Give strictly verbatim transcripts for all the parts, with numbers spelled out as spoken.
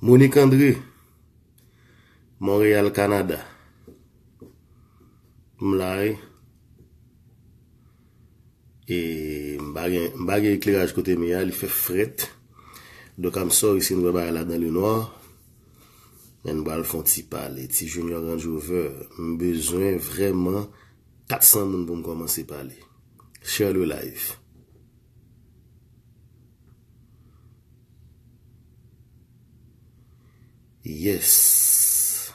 Monique André, Montréal, Canada. M la wi. E m pa gen, m pa gen ekleraj kote m ye a, li fè frèt. Donk, I'm sorry si n wè bagay la dans le noir. Men n pral fè yon ti pale. Ti Junior Range Rover, m bezwen vrèman kat san moun pou m kòmanse pale. Share le live. Yes.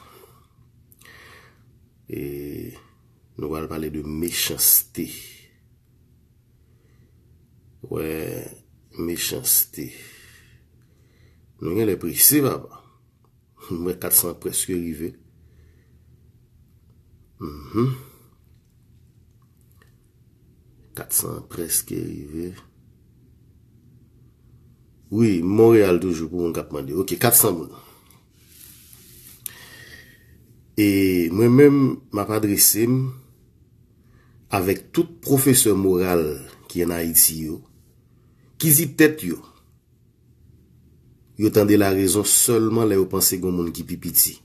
E nou pral pale de mechanste. Wè, mechanste. Nou genlè prese, papa. M wè kat san prèske rive. Mhm. Kat san prèske rive. Wi, Montréal toujou pou moun k ap mande. Ok, kat san moun. E mwen menm, m ap adrese m avèk tout pwofesè moral ki ann Ayiti yo, ki di tèt yo, yo tande larezon sèlman lè yo panse gen yon moun ki pi piti.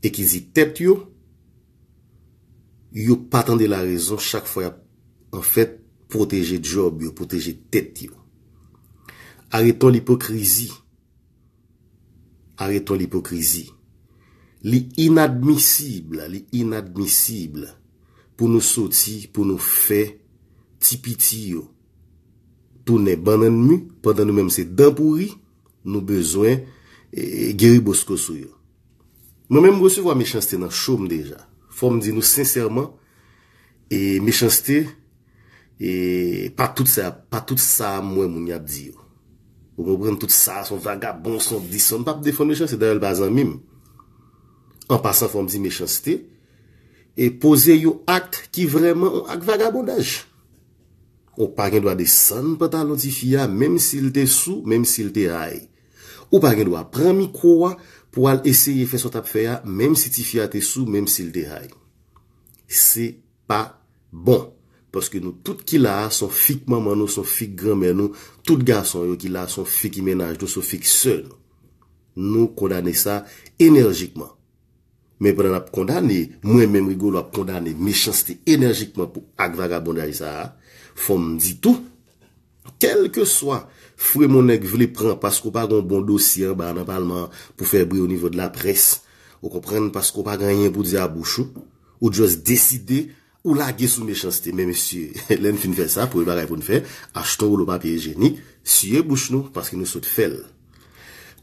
E ki di tèt yo, yo pa tande larezon chak fwa y ap, anfèt, pwoteje djòb yo, pwoteje tèt yo. Arrêtons l'hypocrisie. Arrêtons l'hypocrisie. Li inadmisib, li inadmisib pou nou soti, pou nou fè ti piti yo tounen bannann mi, pandan nou menm se dan pouri, nou bezwen, e, geri bosko sou yo. Mwen menm, m resevwa mechanste nan cho m deja. Fò m di nou sensèman, e mechanste, e pa tout sa, pa tout sa m wè moun y ap di yo. Ou konprann, tout sa, se yon vagabon, se yon dis, m p ap defann mechanste, dayè l pa zanmi m. An pasan, fò m di mechanste, e poze yon ak ki vrèman yon ak vagabondaj. Ou pa gen dwa desann pantalon tifi a, menm si l te sou, menm si l te high. Ou pa gen dwa pran mikwo a pou al eseye fè sa w t ap fè a, menm si tifi a te sou, menm si l te high. Se pa bon. Paske nou tout ki la a, se yon fi k manman nou, se yon fi k granmè nou, tout gason yo ki la a, se yon fi ki mennaj nou, se yon fi k sè nou. Nou kondane sa enèjikman. Men pandan n ap kondane, mwen menm Rigolo ap kondane mechanste enèjikman pou ak vagabondaj sa a, fò m di tou, kèlkeswa frem yon nèg vle pran paske w pa gen yon bon dosye anba nan palman an pou fè bri o nivo de laprès, ou konprann, paske w pa gen anyen pou di a bouch ou, ou just deside ou lage sou mechanste. Men mesye, lè n fin fè sa, premye bagay pou n fè, achte yon woulo papye ijenik, siye bouch nou, paske nou sot fè l.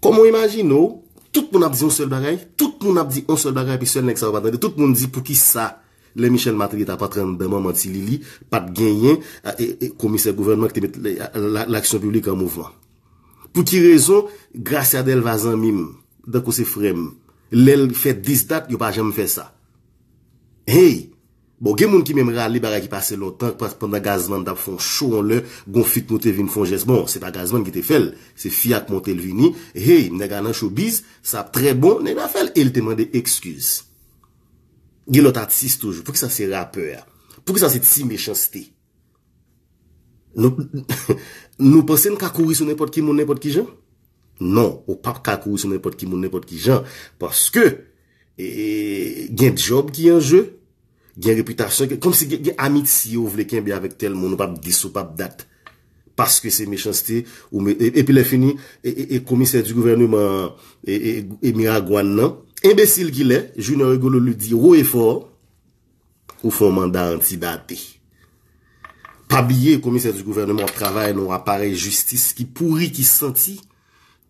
Kòman w imajine w, tout moun ap di yon sèl bagay, tout moun ap di yon sèl bagay, epi sèl nèg sa yo pa tande, tout moun di poukisa lè Michel Martelly t ap antre anndan manman Ti Lili, pa t genyen, e, e, komisè gouvènman ki te met, e, la, l'action publique en mouvement. Pou ki rezon Gracia Delva zanmi m, tankou se frè m, lè l fè dis dat, yo pa janm fè sa? Hey! Bon, gen moun ki menm rale bagay ki pase lontan, pa-, pandan Gazman t ap fè yon cho yon lè, gon fi k moute vin fè yon jès. Bon, se pa Gazman ki te fè l, se fi a k monte l vini. Hey, nèg a nan showbiz, sa ap trè bon, nèg la fè l, e l te mande ekskiz. Gen lòt atis toujou. Poukisa se rapè a? Poukisa se ti mechanste? Nou, nou panse n ka kouri sou nenpòt ki moun, nenpòt ki jan? Non, ou p ap ka kouri sou nenpòt ki moun, nenpòt ki jan. Paske, e, gen djòb ki an je, gen repitasyon, gen, kòmsi gen, gen amitye ou vle kenbe avèk tèl moun, ou p ap dis, ou p ap dat. Paske se mechanste, ou me-, e, epi lè fini, e, e, e komisè di gouvènman, e, e, e Miragwàn nan, enbesil ki l ye, Junior Rigolo li di wo e fò, ou fè yon manda antidate. Pa bliye, komisè di gouvènman ap travay nan yon aparèy jistis ki pouri, ki santi,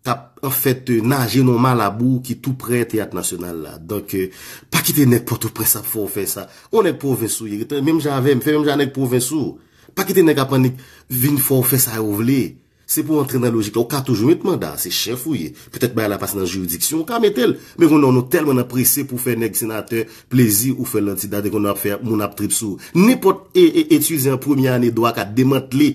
k ap, anfèt, naje nan yon malabou ki tou prè Teyat Nasyonal la. Donk, e, pa kite nèg Pòtoprens ap fè w fè sa. Yon nèg pwovens ou ye, rete menm jan avè m, fè menm jan nèg pwovens ou. Pa kite nèg ap annik vin fè w fè sa yo vle. Se pou w antre nan lojik la. Ou ka toujou met manda, se chèf ou ye. Petèt bagay la pase nan jiridiksyon, ou ka mete l. Men konnen w, nou tèlman nan prese pou fè nèg senatè plezi, ou fè l antidate, konnen w ap fè moun ap trip sou ou. Nenpòt e, e, etidyan premye ane dwa ka demantle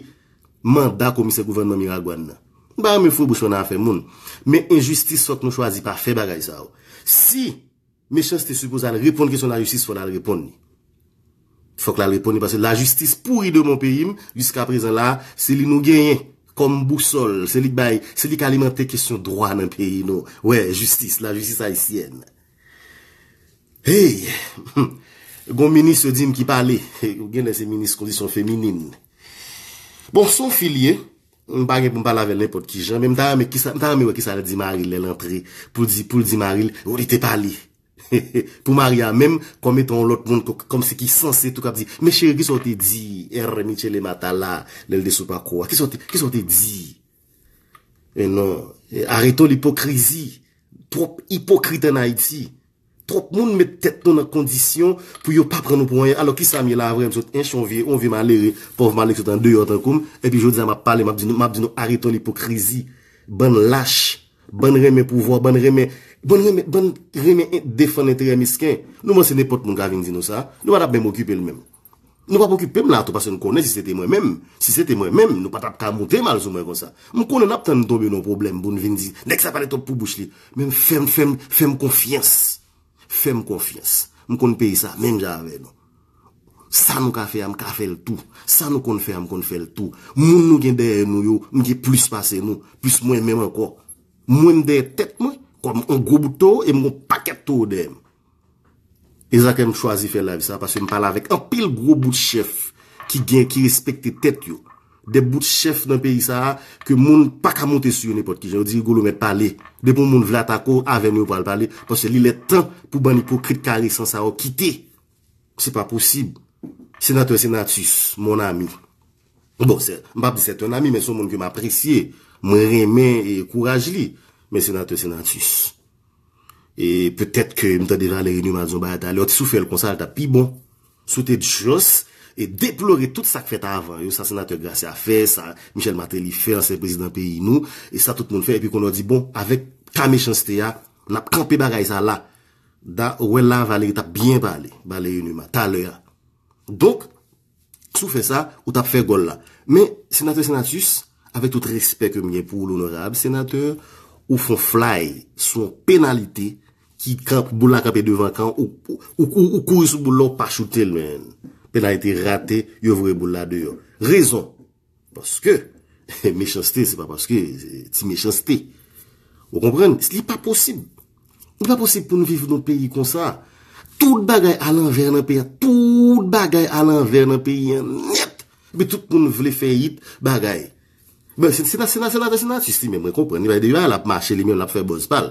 manda komisè gouvènman Miragwàn nan. M pa renmen foure bouch mwen nan afè moun. Men enjistis, fòk nou chwazi pa fè bagay sa yo. Si Mechanste sipoze al reponn kesyon lajistis, fò l al reponn li. Fòk l al reponn li, paske lajistis pouri de mon peyi m, jiska prezan la, se li nou genyen. kòm bousòl. Se li k bay, se li k alimante kesyon dwa nan peyi nou. Wè, jistis, la jistis ayisyèn. Hey! Gon minis yo di m ki pale. Ou gen lè se minis kondisyon feminin. Bon, se yon fi l ye. M pa gen pou m pale avè l nenpòt ki jan, men m ta renmen kisa, m ta renmen wè kisa l di mari l lè l antre. Pou l di, pou l di mari l, ou li te pale. Pou mari a menm, kòm etan yon lòt moun, kò- kòmsi ki sanse tou k ap di, men cheri, kisa w te di, Ère Michele Matala, lè l te sou pakou a? Kisa w te, kisa w te di? E non, e, arrêtons l'hypocrisie. Twòp ipokrit ann Ayiti. Twòp moun met tèt nou nan kondisyon pou yo pa pran nou pou anyen. Alò, kisa m ye la vre? M sot ench yon vye, yon vye malere, pòv malere k sot andeyò tankou m. Epi jodi a, m ap pale, m ap di nou, m ap di nou, arrêtons l'hypocrisie. Bann lach, bann renmen pouvwa, bann renmen, bann renmen, bann renmen en- defann enterè mesken. Nou panse nenpòt moun ka vin di nou sa? Nou pa t ap menm okipe l menm. Nou p ap okipe m la tou, paske n konnen si se te mwen menm, si se te mwen menm, nou pa t ap ka moute m al sou mwen konsa. M konnen n ap tann n tonbe nan yon pwoblèm pou n vin di, nèg sa pale twòp pou bouch li. Men fè m, fè m, fè m konfyans. Fè m konfyans. M konn peyi sa, menm jan avè nou. Sa nou ka fè a, m ka fè l tou. Sa nou konn fè a, m konn fè l tou. Moun nou gen dèyè nou yo, m gen plis pase nou, plis mwen menm ankò. Mwen, m dèyè tèt mwen, kòm yon gwo bout towo, e m gon pakèt towo dèyè m. E sa k fè m chwazi fè live sa, paske m pale avèk anpil gwo bout chèf ki gen, ki respekte tèt yo. De bout chèf nan peyi sa a, ke moun pa ka monte sou yo nenpòt ki jan. Yo di Rigolo mèt pale. Depi yon moun vle atake w, avè nou yo pral pale, paske li lè tan pou bann ipokrit karesan sa yo kite. Se pa posib. Senatè Senatus, mon ami. Bon, se, m p ap di se yon ami, men se yon moun ke m apresye. Mwen renmen e kouraj li. Men Senatè Senatus. E petèt ke m tande Valéry Numa di yon bagay talè, si w fè l konsa, l t ap pi bon. Si w te just e deplore tout sa k fèt avan yo, sa Senatè Gracia fè, sa Michel Martelly fè, ansyen prezidan peyi nou, e sa tout moun fè, epi kounye a w di, bon, avèk ka mechanste a, n ap kanpe bagay sa la. Da, ou wè la, Valéry t ap byen pale, Valéry Numa, talè a. Donk, si w fè sa, ou t ap fè gòl la. Men, Senatè Senatus, avèk tout respè ke m gen pou ou, lonorab senatè, ou fè yon fly sou yon penalite ki kanp, boul la kanpe devan kan, ou, ou, ou, ou, ou kouri sou boul la, ou pa choute l, men. Penalite rate, yo voye boul la deyò. Rezon. Paske, mechanste, se pa paske, se ti mechanste. Ou konprann? Li pa posib. Li pa posib pou n viv nan peyi konsa. Tout bagay alanvè nan peyi a. Tout bagay alanvè nan peyi a nèt. Epi tout moun vle fè it bagay. Ben, se, se, se, senatè Senatus li menm, mwen konprann. Li bay de bagay, l ap mache li menm, l ap fè buzz pa l.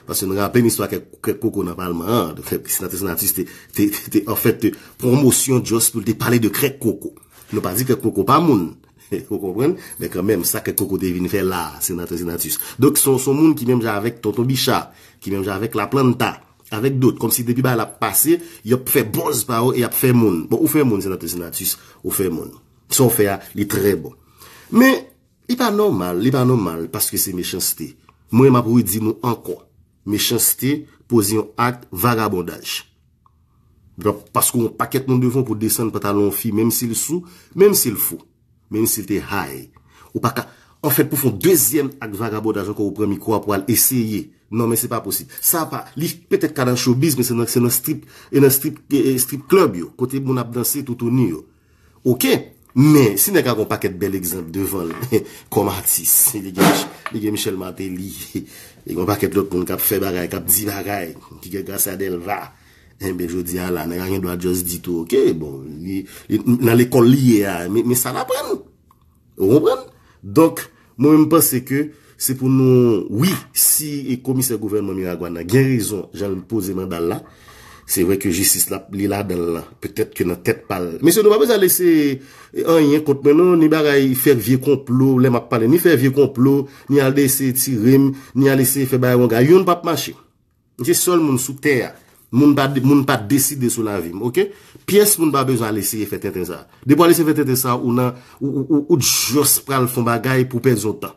Paske nou raple n istwa kèk, kèk koko nan palman an. Senatè Senatus te, te, te, te, anfèt, te pwomosyon just pou l te pale de kèk koko. Nou pa di kèk koko pa moun. Ou konprann? Men kanmenm, sa kèk koko te vin fè la, Senatè Senatus. Donk, se yon, se yon moun ki menm jan avèk Tonton Bicha, ki menm jan avèk Laplanta, avèk dòt. Kòmsi depi bagay la ap pase, y ap fè buzz pa yo e y ap fè moun. Bon, ou fè moun, Senatè Senatus, ou fè moun. Sa w fè a, li trè bon. Men, li pa nòmal, li pa nòmal, paske se mechanste. Mwen, m ap redi nou ankò. Mechanste, poze yon ak vagabondaj. Donk, paske yon pakèt moun devan pou desann pantalon yon fi, menm si l sou, menm si l fou, menm si l te high. Ou pa ka, anfèt, pou fè yon dezyèm ak vagabondaj ankò, ou pran mikwo a pou al eseye. Non, men se pa posib. Sa pa, li petèt ka nan showbiz, men se nan, se nan strip, e nan strip, e, e strip club yo, kote moun ap danse toutouni yo. Oke, men si nèg la gon pakèt bèl egzanp devan l kòm atis, li gen, li gen Michel Martelly, li gon pakèt lòt moun k ap fè bagay, k ap di bagay, ki gen Gracia Delva, enben, jodi a la, nèg la gen dwa just di tou, oke, bon, li, li, nan lekòl li ye a, men, men sa l aprann. Ou konprann? Donk, mwen menm, m panse ke se pou nou, wi, si e komisè gouvènman Miragwàn nan gen rezon, jan l poze manda l la, se vre ke jistis la, li ladan l lan. Petèt ke nan tèt pa l. Mesye, nou pa bezwen al eseye anyen kont mwen, non, ni bagay fè vye konplo, lè m ap pale, ni fè vye konplo, ni al eseye tire m, ni al eseye fè bagay wanga. Youn p ap mache. M se sèl moun sou tè a. Moun pa, moun pa deside sou lavi m, oke? Pyès moun pa bezwen al eseye fè tenten sa. Depi w al eseye fè tenten sa, ou nan, ou, ou, ou, ou just pral fè yon bagay pou pèdi yon tan.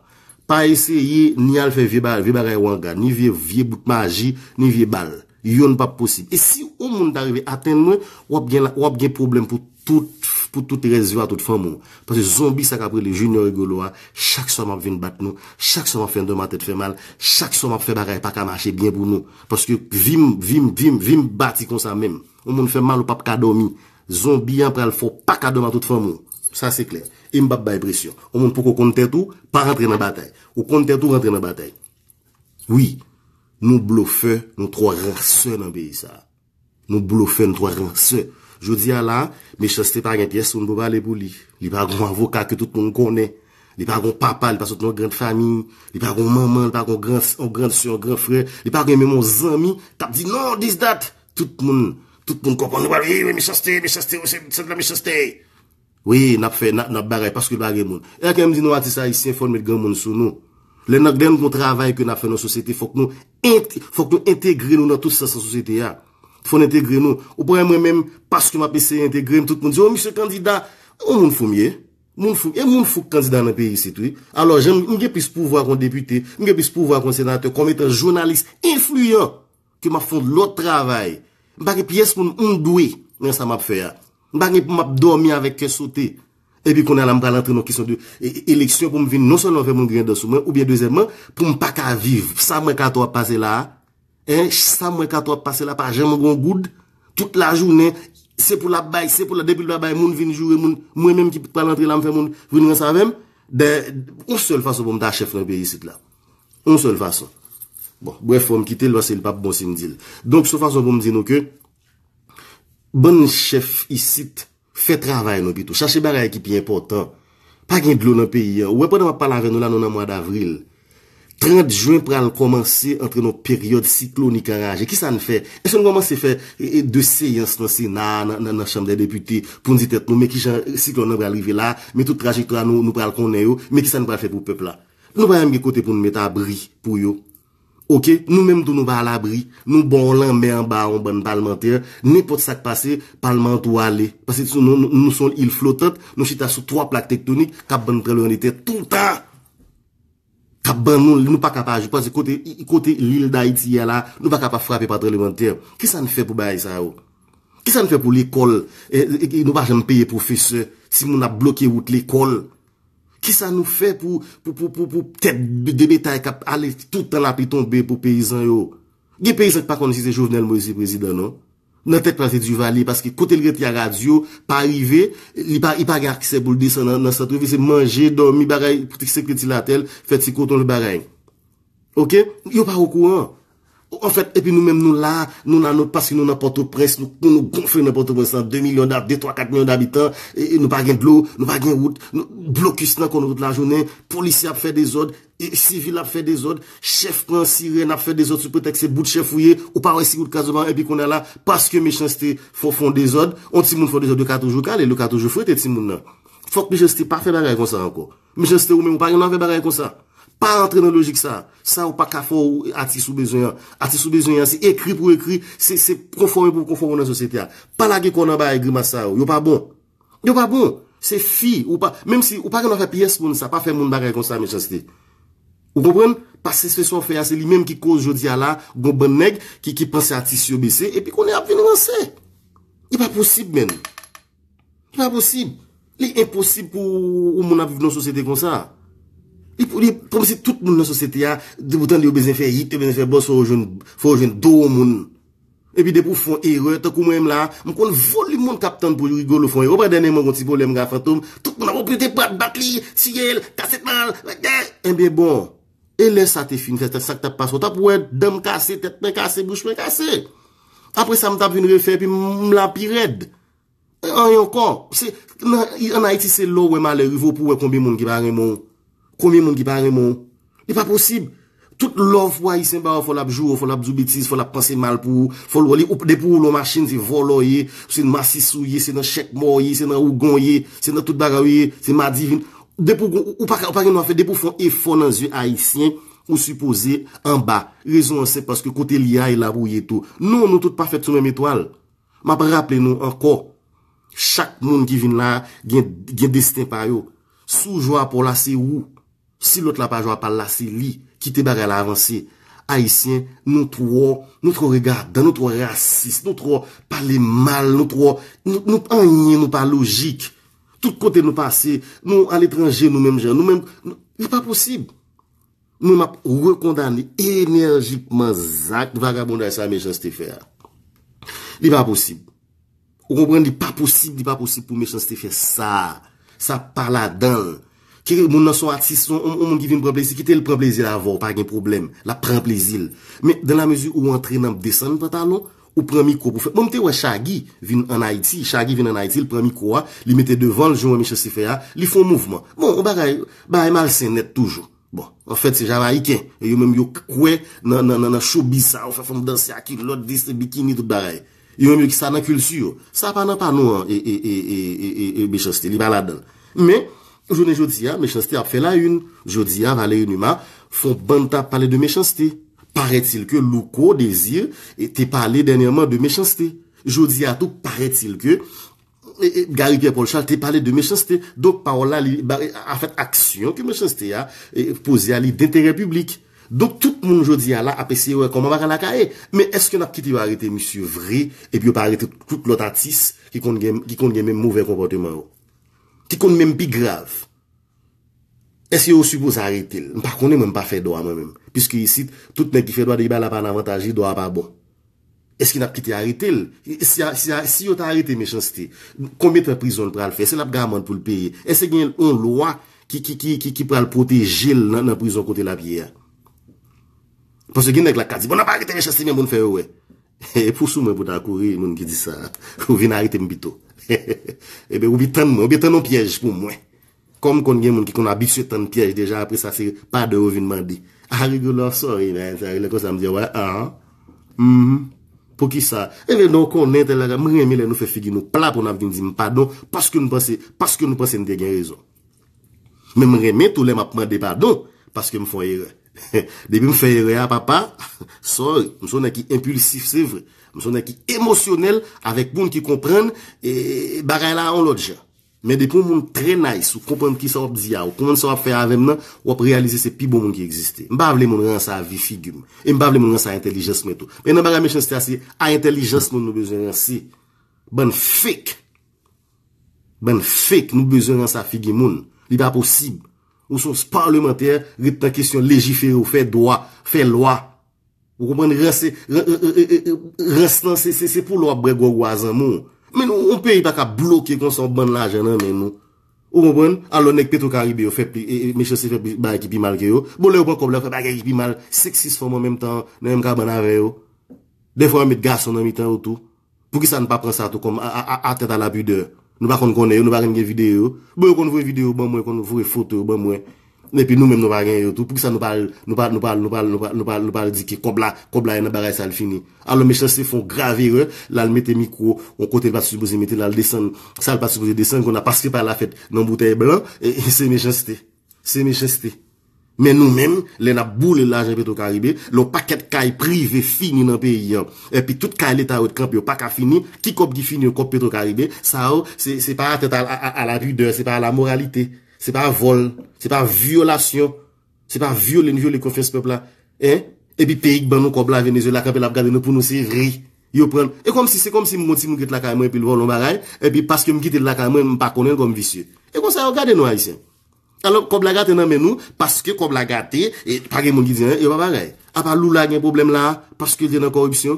Pa eseye ni al fè vye ba-, vye bagay wanga, ni vye, vye bout maji, ni vye bal. Youn p ap posib. E si yon moun ta rive atenn mwen, w ap gen la, w ap gen pwoblèm pou tout, pou tout rès vi w a, tout fanmi w. Paske zonbi sa k ap rele Junior Rigolo a, chak swa m ap vin bat nou, chak swa m ap fè dòmatèt fè mal, chak swa m ap fè bagay pa ka mache byen pou nou. Paske vi m, vi m, vi m, vi m bati konsa menm. Yon moun fè m mal, ou p ap ka dòmi. Zonbi an pral fè w pa ka dòmi a tout fanmi w. Sa se klè. E m p ap bay presyon. Yon moun poko konn tèt ou, pa rantre nan batay. Ou konn tèt ou, rantre nan batay. Wi, nou blofè, nou twò ransè nan peyi sa a. Nou blofè, nou twò ransè. Jodi a la, Mechanste pa gen pyès moun pou pale pou li. Li pa gon avoka ke tout moun konnen. Li pa gon papa, li pa sot nan yon gran fanmi. Li pa gon manman, li pa gon gran, yon gran sè, yon gran frè. Li pa gen menm yon zanmi k ap di non, this, that. Tout moun, tout moun konprann nou pral, wi, wi, Mechanste, Mechanste, wi, se, se la Mechanste. Wi, n ap fè, n ap, n ap bagay paske l pa gen moun. E ke m di nou atis ayisyen, fò n met granmoun sou nou. Lè n ap, lè n gon travay ke n ap fè nan sosyete, fòk nou, ent- fòk nou entegre nou nan tout sans nan sosyete a. Fò n entegre nou. Ou pa wè mwen menm, paske m ap eseye entegre m, tout moun di, o, misye kandida. Yon moun fou m ye. Moun fou, e moun fou k kandida nan peyi isit, wi. Alò, jan m gen plis pouvwa kon depite, m gen plis pouvwa kon senatè, kòm etan jounalis enfliyan, ke m ap fè yon lòt travay. M pa gen pyès moun m dwe nan sa m ap fè a. M pa gen pou m ap dòmi avèk kè sote. Epi kounye a la, m pral antre nan kesyon de e- e- eleksyon pou m vin non sèlman fè moun griyen dan sou mwen, oubyen dezyèmman, pou m pa ka viv. Sa mwen Kato ap pase la a, en, sa mwen Kato ap pase la, pa janm gon goud. Tout lajounen, se pou l ap bay, se pou l ap, depi l pa bay, moun vin joure, moun, mwen menm ki pral antre la, m fè moun vin ranse avè m. De, yon sèl fason pou m ta chèf nan peyi isit la. Yon sèl fason. Bon, brèf, fò m kite l, paske l p ap bon si m di l. Donk, se yon fason pou m di nou ke, bann chèf isit, fè travay nou pito. Chache bagay ki pi enpòtan. Pa gen dlo nan peyi a. Ou wè, pandan m ap pale avè nou la, nou nan mwa davril. Trant jen pral kòmanse antre nan peryòd siklonik anraje. Kisa n fè? Èske n kòmanse fè e, e, de seyans nan Sena, nan, nan, nan Chanm dè Depite, pou n di tèt nou, men kijan siklòn nan pral rive la, men tout trajektwa nou, nou pral konnen yo, men kisa n pral fè pou pèp la? Nou pa menm gen kote pou n met abri pou yo. Oke, nou menm tou nou pa alabri. Nou bò yon lanmè anba yon bann palmantè. Nenpòt sa k pase, palman an tou ale. Paske nou, nou, nou se yon il flotant, nou chita sou twa plak tektonik k ap ban n tranblemanntè toutan. K ap ban nou, nou pa ka pa jwe. Paske kote, kote lil Dayiti ye a la, nou pa ka pa frape pa tranblemanntè. Kisa n fè pou bagay sa yo? Kisa n fè pou lekòl? E, e, e, nou pa janm peye pwofesè. Timoun ap bloke wout lekòl. Kisa nou fè pou, pou, pou, pou, pou tèt de, de betay k ap ale tout tan lapli tonbe pou peyizan yo? Gen peyizan ki pa konn si se Jovenel Moïse ki prezidan, non. Nan tèt pa se Duvalier, paske kote l rete a radyo pa rive, li pa, li pa gen aksè pou l desann nan, nan sant vil, se manje, dòmi, bagay, sekre ti latèl, fè ti koton, lòt bagay. Oke? Yo pa okouran. Anfèt, epi nou menm nou la, nou la, nou, paske nou nan Pòtoprens, nou, nou gonfle nan Pòtoprens lan, de milyon dab, de, twa, kat milyon dabitan, e, e nou pa gen dlo, nou pa gen wout, nou, blokis nan kò nou tout lajounen, polisye ap fè dezòd, e sivil ap fè dezòd, chèf pran sirèn ap fè dezòd sou pretèks se bout chèf ou ye, ou pa wè si wout kraze ou pa, epi kounye a la, paske Mechanste fè, fè yon dezòd, yon timoun fè yon dezòd, yo ka toujou kale l, yo ka toujou frete timoun nan. Fòk Mechanste pa fè bagay konsa ankò. Mechanste ou menm ou pa gen dwa fè bagay konsa. Pa antre nan lojik sa. Sa ou pa ka fè w atis ou bezwen an. Atis ou bezwen an, se ekri pou ekri, se, se konfòme pou konfòme nan sosyete a. Pa lage kò w nan bagay grimas sa yo. Yo pa bon. Yo pa bon. Se fi, ou pa, menm si ou pa gen dwa fè pyès moun sa, pa fè moun bagay konsa, Mechanste. Ou konprann? Paske se sa w fè a, se li menm ki koz jodi a la, gon bann nèg ki, ki panse atis yo bese, epi kounye a ap vin ranse. Li pa posib, menn. Li pa posib. Li enposib pou yon moun ap viv nan sosyete konsa. Li, li kòmsi tout moun nan sosyete a, depi w tande yo bezwen fè hit, yo bezwen fè buzz, fò yo jwenn, fò yo jwenn do yon moun. Epi depi w fè yon erè, tankou mwen menm la, m konn volim moun k ap tann pou Rigolo fè yon erè. Ou pa dènyèman gon ti pwoblèm ak Fantom, tout moun ap, o, pete prat, bat li, tiye l, kase tèt mal, enben bon. E lè sa te fin fèt, sa k t ap pase, w t ap wè dan m kase, tèt mwen kase, bouch mwen kase. Apre sa, m t ap vin refè, epi m, m la pi rèd. Anyen ankò. Se, nan, ann Ayiti, se lè w wè malè rive w pou w wè konbyen moun ki pa renmen w. Konbyen moun ki pa renmen w. Li pa posib. Tout love pou Ayisyen ba w, fò l ap joure w, fò l ap di w betiz, fò l ap panse mal pou ou, fò l wè li, ou, depi w lon machin, se vòlò w ye, se masis ou ye, se nan chèk mò w ye, se nan ougan w ye, se nan tout bagay w ye, se madivin. Depi w, ou pa, ou pa gen dwa fè, depi w fè yon efò nan zye Ayisyen, ou sipoze anba. Rezon an senp, paske kote l ye a, e la pou w ye tou. Non, nou tout pa fèt sou menm etwal. M ap raple nou ankò, chak moun ki vin la gen, gen desten pa yo. Si w jwe a pa w la, se ou. Si lòt la pa jwe a pa l la, se li. Kite bagay la avanse. Ayisyen, nou twò, nou twò regadan, nou twò rasis, nou twò pale mal, nou twò, nou, nou anyen nou pa lojik. Tout kote nou pase, nou aletranje, nou menm jan, nou menm, nou, li pa posib. Mwen, m ap rekondane enèjikman zak vagabondaj sa Mechanste fè a. Li pa posib. Ou konprann, li pa posib, li pa posib pou Mechanste fè sa. Sa pa ladan l. Ke moun nan se yon atis, yon, yon, yon moun ki vin pran plezi, kite l pran plezi l avè w, pa gen pwoblèm. L ap pran plezi l. Men, dan la mezi ou antre nan desann pantalon, ou pran mikwo pou fè. Bon, m te wè Shaggy vin ann Ayiti. Shaggy vin ann Ayiti, l pran mikwo a, li mete devan l, jan Mechanste fè a, li fè yon mouvman. Bon, yon bagay, bagay malsen nèt toujou. Bon, anfèt, se Jamayiken. E yo menm yo kwè nan, nan, nan, nan showbiz sa, yo fè fanm danse a kilòt, dese bikini, tout bagay. Yo menm yo ki sa nan kilti yo. Sa pa nan pa nou an, e, e, e, e, e, e, e Mechanste, li pa ladan l. Men, jounen jodi a, Mechanste ap fè la une. Jodi a, Valery Numa fè yon bann t ap pale de Mechanste. Paraît-il que Louko Désir e, te pale dènyèman de Mechanste. Jodi a tou, paraît-il que e, e, Gary Pierre Paul Charles te pale de Mechanste. Donk, pawòl la, li, ba, e, anfèt, aksyon ke Mechanste a e, poze a, li denterè piblik. Donk, tout moun jodi a la ap eseye wè kòman bagay la ka ye. Men èske n ap kite yo arete misye vre, epi yo pa arete tout lòt atis ki konn gen, ki konn gen menm movè konpòteman yo? Ki konn menm pi grav? Èske yo sipoze arete l? M pa konnen, mwen, m pa fè dwa mwen menm. Piske isit, tout nèg ki fè dwa depi bagay la pa nan avantaj li, dwa a pa bon. Èske n ap kite arete l? Si, a- si, a- si yo ta arete Mechanste, konbyen tan prizon l pral fè? Èske l ap gen amann pou l peye? Èske gen yon lwa ki, ki, ki, ki, ki pral pwoteje l nan, nan prizon kote l ap ye a? Paske gen nèg la k ka di, bon, n ap arete Mechanste, men moun fè yo wè. E pou sou mwen pou ta kouri, moun ki di sa. Ou vin arete m pito. Ebyen, ou byen tann mwen, ou byen tann yon pyèj pou mwen. Kòm konn gen moun ki konn abitye tann pyèj deja, apre sa, se padon yo vin mande. A, rigolo, I'm sorry, man. Sa, lè konsa, m di, wè, ah, mhm. Poukisa? Ebyen, non, konnen, tèl bagay, m renmen lè nou fè figi nou pla pou n ap vin di m padon, paske nou panse, paske nou panse n te gen rezon. Men m renmen tou lè m ap mande padon, paske m fè yon erè. Depi m fè erè a, papa, sorry, m se yon nèg ki enpilsif, se vre. M se yon nèg ki emosyonèl avèk moun ki konprann e, bagay la yon lòt jan. Men depi yon moun trè nice, ou konprann kisa w ap di a, ou konprann sa w ap fè avè m nan, w ap reyalize se pi bon moun ki egziste. M pa vle moun ranse a vi figi m. E m pa vle moun ranse a entèlijans mwen tou. Men nan bagay Mechanste a, se a entèlijans moun nou bezwen ranse. Bann fake. Bann fake, nou bezwen ranse a figi moun. Li pa posib. Ou se yon palemantè, ret nan kesyon lejifere, ou fè dwa, fè lwa. Ou konprann? Ranse, ran- ran- ran- ran- rans lan, se, se, se pou lè w ap bwè gwòg ou a zanmi w. Men nou, yon peyi pa ka bloke konsa yon bann lajan nan men nou. Ou konprann? Alò, nèg Petro Caribe yo fè pli, e, e, Mechanste fè pli, bagay ki pi mal ke yo. Bon, lè yo pran kòb la, yo fè bagay ki pi mal, senk, sis fanm an menm tan, nan menm kabann avè yo. Dèfwa, yo met gason nan mitan yo tou. Poukisa nou pa pran sa tou kòm a- a- a- atteinte à la pudeur? Nou pa konn konnen yo, nou pa konn gen videyo yo. Bon, yo konn voye videyo yo ban mwen, yo konn voye foto yo ban mwen. Epi nou menm nou pa gen yo tou. Poukisa nou pa al, nou pa, nou pa, nou pa, nou pa, nou pa, nou pa al di ke kòb la, kòb la e nan bagay sa l fini? Alò, Mechanste fè yon grav erè, l al mete mikwo yon kote l pa t sipoze mete l, al desann sa l pa t sipoze desann, kounye a paske pa la fèt nan boutèy blan, e, e se Mechanste. Se Mechanste. Men nou menm, lè n ap boule lajan Petro Caribe, lè yon pakèt kay prive fini nan peyi an, epi tout kay leta yo t kanpe yo pa ka fini, ki kòb ki fini yo? Kòb Petro Caribe, sa yo, se, se pa atteinte à, à, à la pudeur, se pa à la moralité, se pa vòl, se pa vyolasyon, se pa vyole n vyole konfyans pèp la. En? Epi peyi k ban nou kòb la, Venezuela, kanpe l ap gade nou pou nou se vre. Yo pran, e kòmsi, se kòmsi m gon timoun ki ret lakay mwen epi l vòlè yon bagay, epi paske m kite l lakay mwen, m pa konnen l kòm visye. E konsa yo gade nou Ayisyen. Alò, kòb la gate nan men nou, paske kòb la gate, e pa gen moun ki di anyen, e pa bagay. Apa Lula gen pwoblèm la, paske l te nan kòripsyon?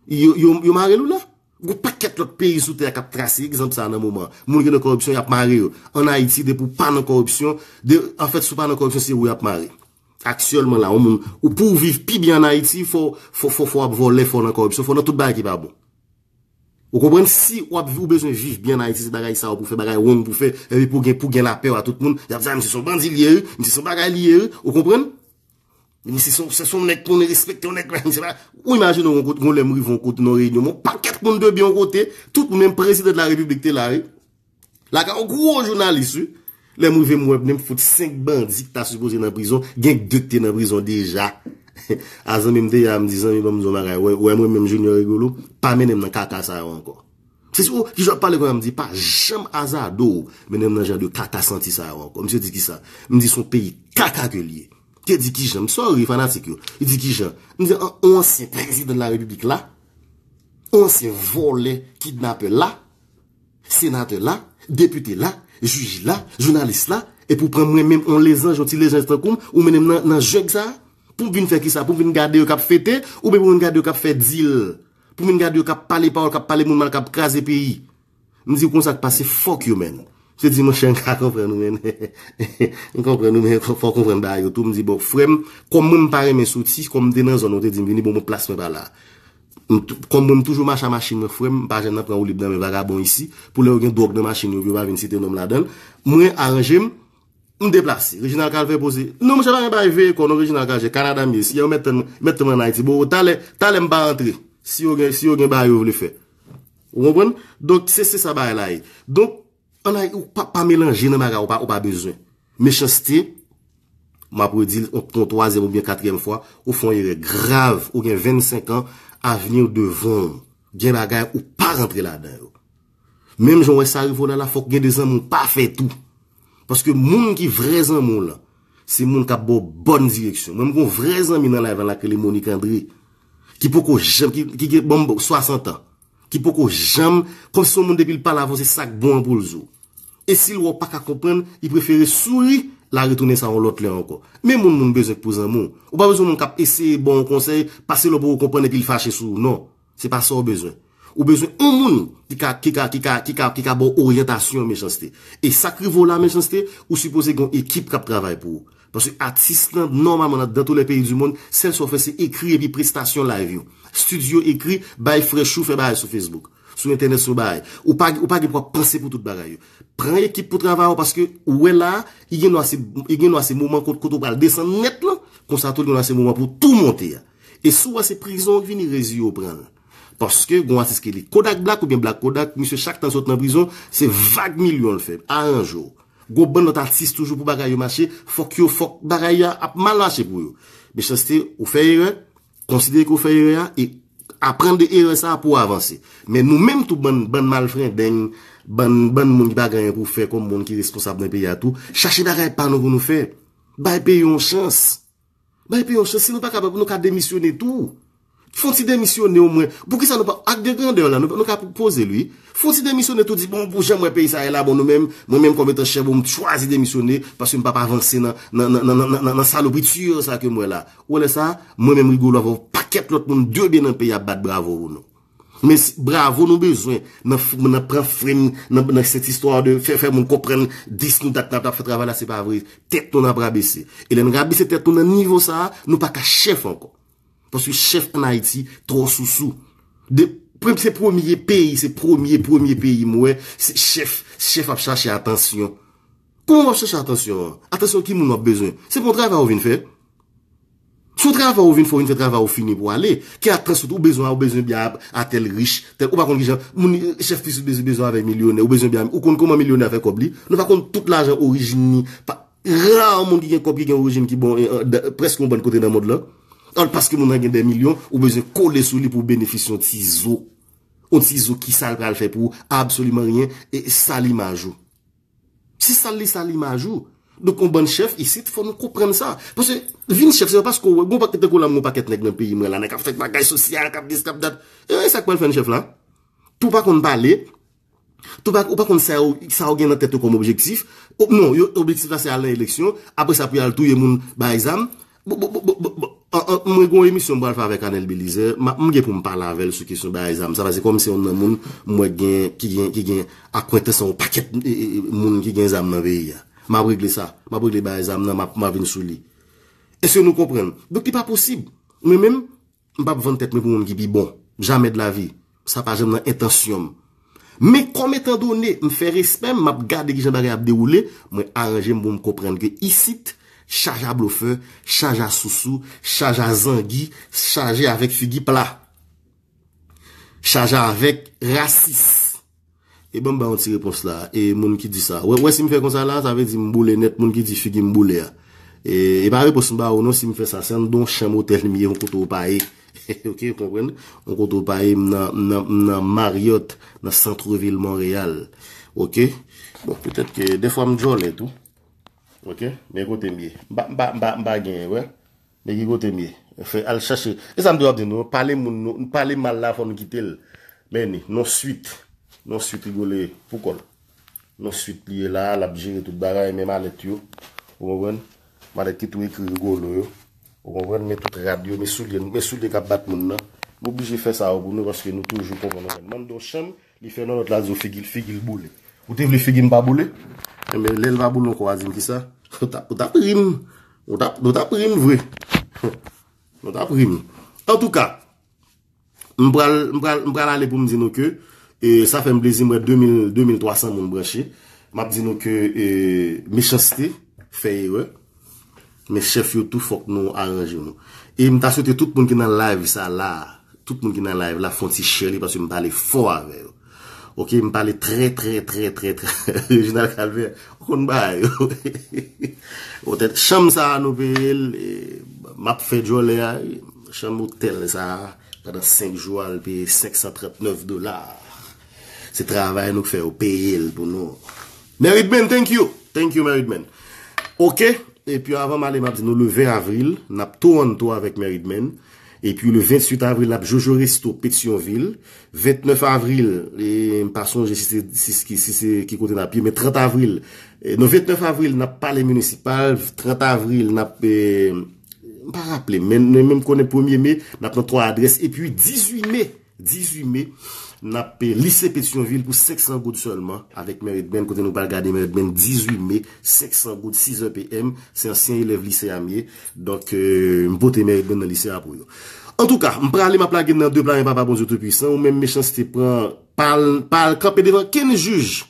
Yo, yo, yo mare Lula? Gon pakèt lòt peyi sou tè a k ap trase egzanp sa a nan moman. Moun ki nan kòripsyon, y ap mare yo. Ann Ayiti, depi w pa nan kòripsyon, de, anfèt, si w pa nan kòripsyon, se ou y ap mare. Aktyèlman la, yon moun, ou pou w viv pi byen ann Ayiti, fò, fò, fò, fò w ap vòlè, fò w nan kòripsyon, fò w nan tout bagay ki pa bon. Ou konprann? Si w ap, ou bezwen viv byen ann Ayiti, se bagay sa yo pou fè, bagay wrong pou fè, epi pou gen, pou gen lapè a tout moun, y ap di, a, misye se yon bandi li ye, wi, misye se yon bagay li ye, wi. Ou konprann? Misye se yon, se yon nèg pou nou respekte, yon nèg, misye pa, ou imajine w, yon kote, yon lè m rive yon kote nan reyinyon, yon pakèt moun debyen yon kote, tout moun, menm prezidan de la repiblik te la, wi. Lakay yon gwo jounalis, wi. Lè m rive, m wè, menm fout senk bandi ki ta sipoze nan prizon, gen de k te nan prizon deja. A zanmi m te ye a, m di, zanmi, ban m di w yon bagay. Wè, wè mwen menm Junior Rigolo, pa mennen m nan kaka sa yo ankò. Se sou, ki jan w ap pale konsa, m di, pa janm azade w mennen m nan jan de kaka santi sa yo ankò. Misye di kisa? M di, se yon peyi kaka ke l ye. Te di kijan? M sorry, fanatik yo. Li di kijan? M di, an, yon ansyen prezidan de la repiblik la, yon ansyen vòlè, kidnapè la, senatè la, depite la, jij la, jounalis la, epi w pran mwen menm yon lezanj, yon ti lezanj tankou m, ou mennen m nan, nan jeng sa a, pou m vin fè kisa? Pou m vin gade yo k ap fete, oubyen pou m vin gade yo k ap fè dil? Pou m vin gade yo k ap pale pawòl, k ap pale moun mal, k ap kraze peyi? M di w konsa k pase, fuck you, man. Se di, monchè, m ka konprann ou, men. M konprann ou, men fò w konprann bagay yo tou. M di, bon, frè m, kòm mwen, m pa renmen soti, kòm m te nan zòn ou te di m vini, bon, mwen, plas mwen pa la. M t- Kòm mwen, m toujou mache a machin mwen, frè m, m pa janm nan pran woulib nan men vagabon isi, pou lè yo gen dwòg nan machin yo, pou yo pa vin site non m ladan l. Mwen, aranje m, m deplase. Reginald Calvert poze, non, monchè, pa gen bagay veye kò, non, Reginald Calvert, Kanada m ye. Si yo mèt tann, mèt tann mwen an Ayiti, bon, talè, talè m pa rantre. Si yo gen, si yo gen bagay yo vle fè. Ou konprann? Donk, se, se sa bagay la ye. Donk, ann ay, ou pa, pa melanje nan bagay ou pa, ou pa bezwen. Mechanste, m ap redi l yon, yon twazyèm oubyen katriyèm fwa, ou fè yon erè grav, ou gen vennsenk an, avni w devan w. Gen bagay ou pa rantre ladan yo. Menm jan w wè sa rive w la, la fòk gen de zanmi w pa fè tou. Paske moun ki vrè zanmi w lan, se moun k ap ba w bòn direksyon. Mwen, m gen yon vrè zanmi nan live la k rele Monique André, ki poko janm, ki, ki gen, bon, swasant an, ki poko janm, kòmsi yon moun depi l pale avè w, se sa k bon an pou l di w. E si l wè w pa ka konprann, li prefere souri, l a retounen sa yon lòt lè ankò. Men moun moun bezwen k pou zanmi w. Ou pa bezwen moun k ap eseye ba w yon konsèy, pase lè w poko konprann epi l fache sou ou. Non, se pa sa w bezwen. Ou bezwen yon moun ki ka, ki ka, ki ka, ki ka, ki ka ba w oryantasyon, Mechanste. E sa k rive w la, Mechanste, ou sipoze gen yon ekip k ap travay pou ou. Paske atis lan, nòmalman, nan, dans tous les pays du monde, sèl sa w fè, se ekri epi prestasyon live yo. Estidyo ekri, bay frè Chou fè bagay sou Facebook, sou entènèt, sou bagay. Ou pa, ou pa gen pou w ap panse pou tout bagay yo. Pran ekip pou travay ou, paske ou wè la, li gen dwa se, li gen dwa se moman kot, kote w pral desann nèt lan, konsa tou li gen dwa se moman pou w tou monte a. E si w wè se prizon w vini, rezi yo pran l. Paske gen yon atis ki rele Kodak Black oubyen Black Kodak, misye chak tan l sot nan prizon, se vag milyon l fè. Aranje w. Gon bann lòt atis toujou pou bagay yo mache, fòk yo, fòk bagay la ap mal mache pou yo. Mechanste, ou fè erè, konsidere ke w fè erè a, e aprann de erè sa a pou w avanse. Men nou menm tou, bann, bann malfrendeng, bann, bann moun ki pa gen anyen pou fè kòm moun ki responsab nan peyi a tou, chache bagay pa nou pou nou fè. Bay peyi yon chans. Bay peyi yon chans, si nou pa kapab, nou ka demisyone tou. Fè yon ti demisyone omwen. Poukisa nou pa, ak de grandè la, nou, nou ka poze l, wi. Fè yon ti demisyone tou, di, bon, pou jan m wè peyi sa ye la, bon, nou menm, mwen menm kòm etan chèf, bon, m chwazi demisyone, paske m p ap avanse nan, nan, nan, nan, nan, nan, nan salopri tiye sa ke m wè la. Ou wè lè sa, mwen menm Rigolo avè yon pakèt lòt moun de byen nan peyi ap bat bravo pou nou. Men si, bravo nou bezwen nan, f- nan pran frem, nan, nan cette histoire de fè, fè moun konprann dis nou dat n ap, n ap fè travay la, se pa vre. Tèt nou n ap rabese. E lè n rabese tèt nou nan nivo sa a, nou pa ka chèf ankò. Paske chèf ann Ayiti twò sousou. De, pre- se premye peyi, se premye, premye peyi m wè, se chèf, chèf ap chache atansyon. Kòman w ap chache atansyon an? Atansyon ki moun w ap bezwen? Se pa yon travay ou vin fè. Se yon travay ou vin fè, ou vin fè travay ou fini pou ale. Ki atansyon ou bezwen, ou bezwen byen a, a tèl rich, tèl, ou pa konn kijan, moun, chèf pis ou bezwen, bezwen avèk milyonè, ou bezwen byen, ou konn kòman milyonè a fè kòb li? Nou pa konn tout lajan orijin li. Pa, ra moun ki gen kòb ki gen orijin ki bon, e, e, da- prèske yon bann kote nan mond lan. Al paske moun nan gen de milyon, ou bezwen kole sou li pou w benefisye yon ti zo. Yon ti zo ki sa l pral fè pou ou? Absoliman ryen. E sal imaj ou. Se sal li sal imaj ou. Donk, yon bann chèf isit, fò nou konprann sa. Paske vin chèf, se pa paske w wè, gon pakèt tankou la, m wè yon pakèt nèg nan peyi mwen la, nèg k ap fè bagay sosyal, k ap dis, k ap dat. E sa k pral fè n chèf la? Tou pa konn pale, tou pa, ou pa konn sa yo, sa yo gen nan tèt yo kòm objektif. O, non, yo, objektif la se al nan eleksyon, apre sa pou y al touye moun, bay zam. Bon, bon, bon, bon, bon, bon. An, an, mwen gen yon emisyon m pral fè avèk Anel Belizaire. M a- m gen pou m pale avè l sou kesyon bagay zam sa, paske kòm se youn nan moun m wè gen, ki gen, ki gen akwentans yon pakèt e, e, e, moun ki gen zam nan peyi a. M ap regle sa. M ap regle bagay zam nan, m ap, m ap vin sou li. Èske nou konprann? Donk, li pa posib. Mwen menm, m p ap vann tèt mwen pou moun ki pi bon. Jamè de la vi. Sa pa janm nan entansyon m. Men kòm etan done m fè respè m, m ap gade kijan bagay ap dewoule, mwen aranje m pou m konprann ke isit, chaje a blofè, chaje a sousou, chaje a zangi, chaje avèk figi pla, chaje avèk rasis. E ban m ba yon ti repons la, e moun ki di sa. Wè, wè si m fè konsa la, sa vle di m boule nèt, moun ki di figi m boule a. E, e pa repons m ba ou non si m fè sa, se anndan yon chanm otèl m ye, yon kote w pa ye. Ok, ou konprann? Yon kote w pa ye, m nan, m nan, m nan Marriott, nan santrevil Monreyal. Ok? Bon, petèt ke defwa m djòlè tou. Ok? Men kote m ye. M pa, m pa, m pa, m pa gen, wè. Men ki kote m ye. Fè, al chache. E sa m te ap di nou, pale moun nou, pale mal la, fò nou kite l. Men ni, non Swit. Non Swit Rigolo ye, pou kò l. Non Swit li ye la, l ap jere tout bagay, men malèt yo. Ou konprann? Malèt ki tou ekri Rigolo yo. Ou konprann? Men tout rad yo, men soulye, men soulye k ap bat moun nan. M oblije fè sa yo pou nou, paske nou toujou konprann, konprann. Mande yon chanm, li fè nan lòt la, di w figi l, figi l boule. Ou te vle figi m pa boule? Enben, lè l pa boule ankò, w a di m kisa? Ou t ap, ou t ap ri m. Ou t ap, ou t ap ri m vre. Ou t ap ri m. Antouka, m pral, m pral, m pral ale pou m di nou ke, e, sa fè m plezi, m wè de mil, de mil twa san moun branche. M ap di nou ke, e, Mechanste fè erè. Men chèf yo tou, fòk nou aranje nou. E m ta swete tout moun ki nan live sa la, tout moun ki nan live la, fè yon ti share li paske m pale fò avè yo. Ok, m pale trè, trè, trè, trè, trè. Reginald Calvert, ou konn bagay yo. Otèl, chanm sa a nou peye l, e, m ap fè djòlè a, chanm otèl sa a, pandan senk jou a, l peye senk san trant nèf dola. Se travay nou k fè yo peye l pou nou. Married Man, thank you. Thank you, Married Man. Ok, epi avan m ale, m ap di nou le ven avril, n ap Toronto avèk Married Man. Epi le venntuit avril, n ap Jojo Resto, Petyonvil. Ventnèf avril, e, m pa sonje si se, si, si, si se ki kote n ap ye, men trant avril, e, non, ventnèf avril, n ap Palè Minisipal. Trant avril, n ap, e, m pa raple, men, men, men m konnen premye me, n ap nan twa adrès. Epi dizuit me, dizuit me, n ap, e, Lise Petyonvil pou senk san goud sèlman, avèk Married Man, kote nou pral gade Married Man dizuit me, senk san goud, sis è P M, se ansyen elèv lise a m ye, donk, e, m pote Married Man nan lise a pou yo. Antouka, m prale, m ap lage nan de pla men Papa Bondye Toupisan, ou menm Mechanste pran, pa al, pa al kanpe devan kenn jij.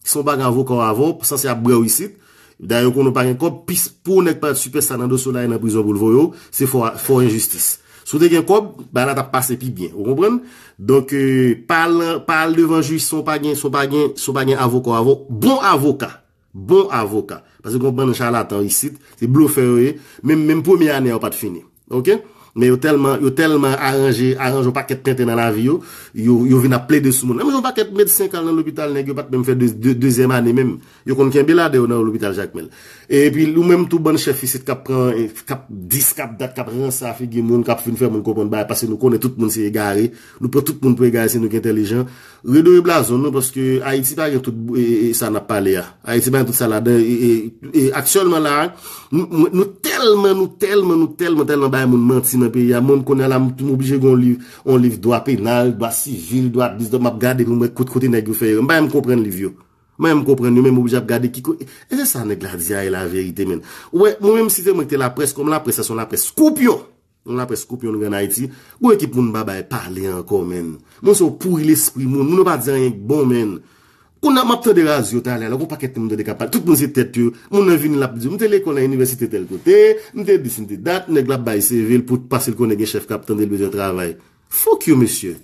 Se yon bagay avoka w avè w, sanse ap bwè w isit. Dayè, yo konnen w pa gen kòb, pis pou yon nèg parèt sipèsta nan dosye w la, e nan prizon pou l voye w, se fò, fò enjistis. Si w te gen kòb, bagay la t ap pase pi byen. Ou konprann? Donk, e, pa al, pa al devan jij san w pa gen, san w pa gen, san w pa gen avoka w avè w. Bon avoka. Bon avoka. Paske gen yon bann chalatan isit, se blofè yo ye. Menm, menm premye ane a yo pa t fini. Ok? Men yo tèlman, yo tèlman aranje, aranje yon pakèt tenten nan lavi yo, yo, yo vin ap plede sou moun. Menm yon pakèt medsen k al nan lopital, nèg yo pa t menm fè de, de, dezyèm ane menm. Yo konn kenbe la de yo nan lopital Jakmèl. Epi ou menm tou bann chèf isit k ap pran, k ap dis, k ap dat, k ap ranse a figi moun, k ap fin fè moun konprann bagay, paske nou konnen tout moun se egare, nou pran tout moun pou egare, se nou ki entèlijan. Redore blazon nou, paske Ayiti pa gen tout, e, e, sa n ap pale a. Ayiti pa gen tout sa ladan. E, e, e, aktyèlman la, nou, nou, nou tèlman, nou tèlman, nou tèlman, tèlman bay moun manti nan peyi a. Mwen, m konnen la, m, m oblije gen yon liv, yon liv dwa penal, dwa sivil, dwa dis, m ap gade pou m wè kot, kote nèg yo fè erè. M pa menm konprann liv yo. Mwen, m konprann yo, men m oblije ap gade ki ko-, e se sa nèg la di a, e laverite, menn. Ou wè, mwen menm, si se mwen ki te laprès, kòm laprès, sa se yon laprès koupyon. Yon laprès koupyon nou gen an Ayiti. Gon ekip moun pa bay pale ankò, menn. Moun se yo pouri lespri moun. Moun yo pa di anyen k bon, menn. Kounye a m ap tande radyo talè la, gon pakèt moun tande k ap pale. Tout moun se tèt yo. Moun nan vini l ap di, m te lekòl nan inivèsite tèl kote, m te dis, m te dat, nèg la ap bay C V l pou, paske l konnen gen chèf k ap tande l bezwen travay. Fuck you, mesye.